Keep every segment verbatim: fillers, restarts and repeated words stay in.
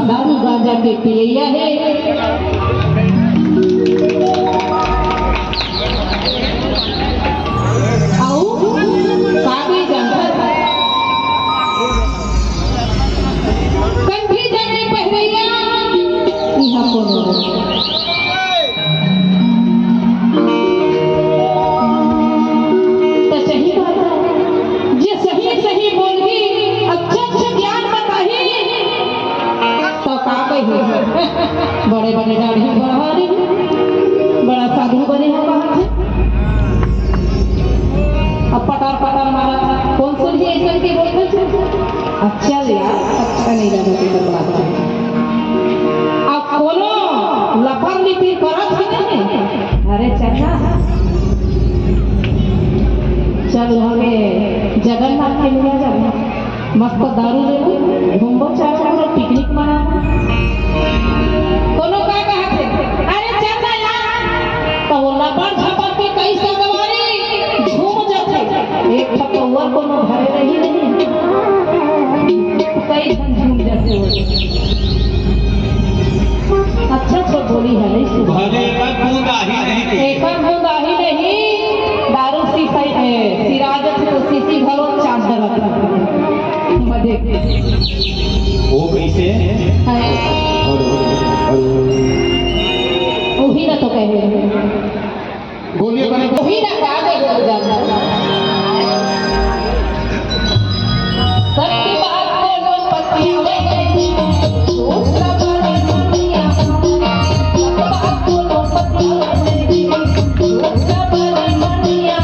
दारू गांजा के पियैया हे। अउ कागे जानत, कंठी जंगी पहिरैया, इहाँ कोनो। त सही बात हे, जे सही सही बोलही, अच्छा अच्छा ज्ञान बताही, त का कही, बड़े बड़े दाढ़ी बढ़ा रही, बड़ा साधु बने हो कहा थे। अब पटार पटार मारा, कोन सुनही अइसन के बोलथे? अच्छा ले यार, अच्छा नहीं लगा तेकर बात। अब कोनो लपर लिपिर करत हे नहीं? अरे चल ना, चल हमें जगन्नाथ के मेला जाबो, मस्त दारू लेबो, घूमबो चारों ओर, पिकनिक मनाबो। कोनो का कहत हे, अरे चल ना यार, त वो लपर झपर के कई संगवारी झूम जाथे। एक ठपौआ कोनो घरे रही नहीं, कई झन झूम जाथे वो। अच्छा अच्छा बोली हे, नहीं सुन। भले एकर बूंद आही नहीं। एकर बूंद आही नहीं, दारू सीसी, ए, सिरा जथे तो सीसी घलो चाट डरत हे। मजे। वो कैसे? हाँ। Hello, hello. उही ना तो कहे। बोलिए, बने। उही ना का दे दो जान। सत्य बात कोनो पतियावे नहीं, झूठ सवारी दुनिया। सत्य बात कोनो पतियावे नहीं, झूठ सवारी दुनिया।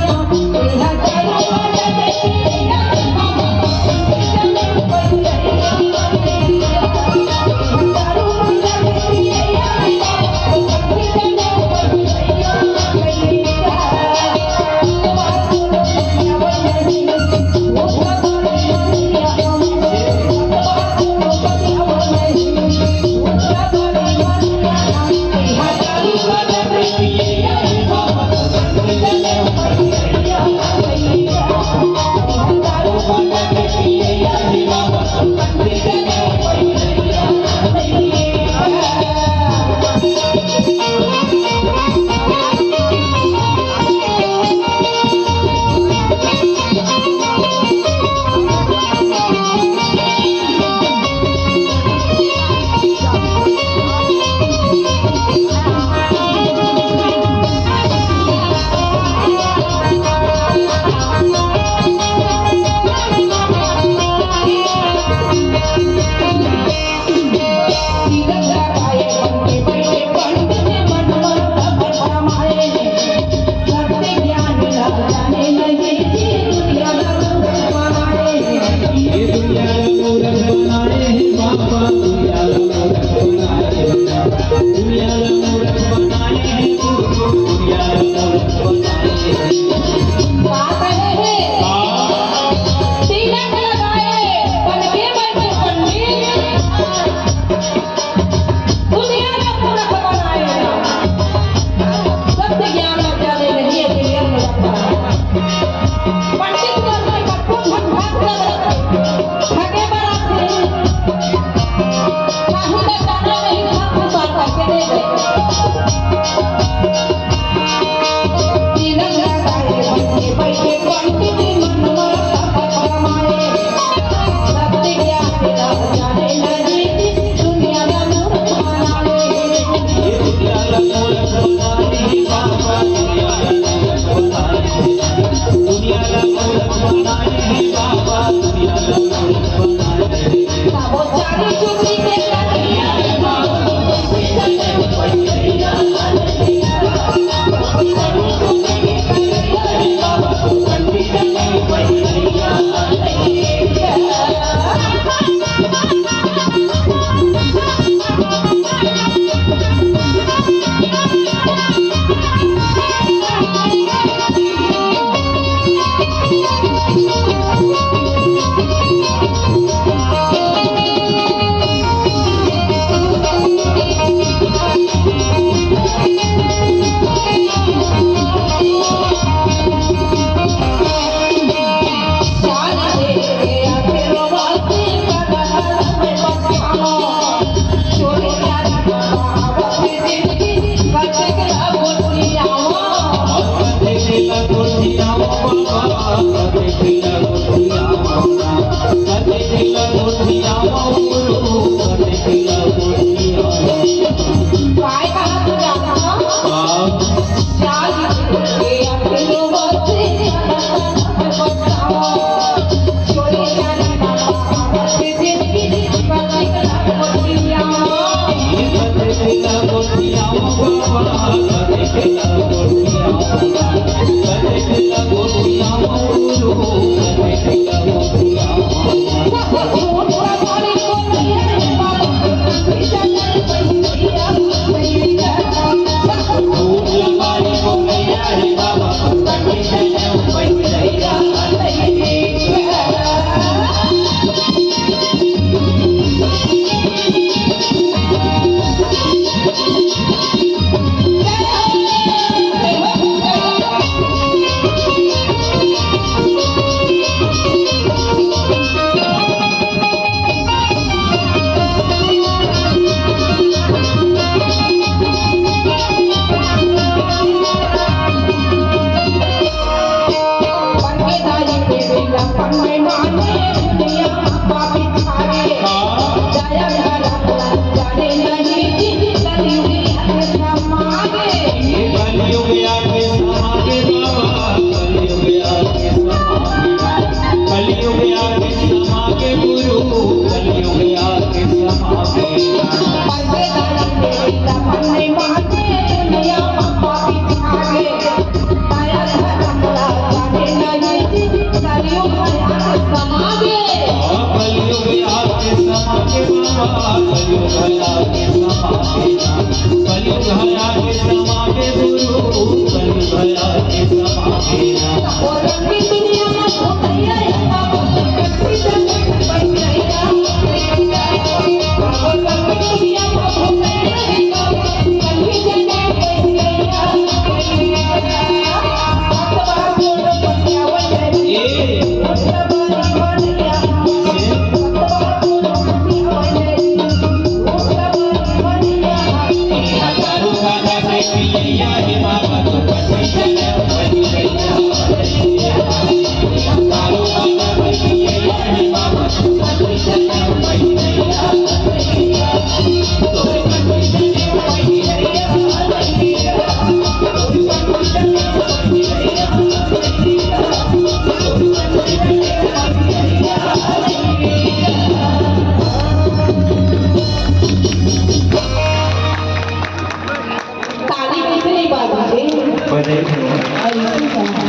बाबूजी। बधाई हो। अरे,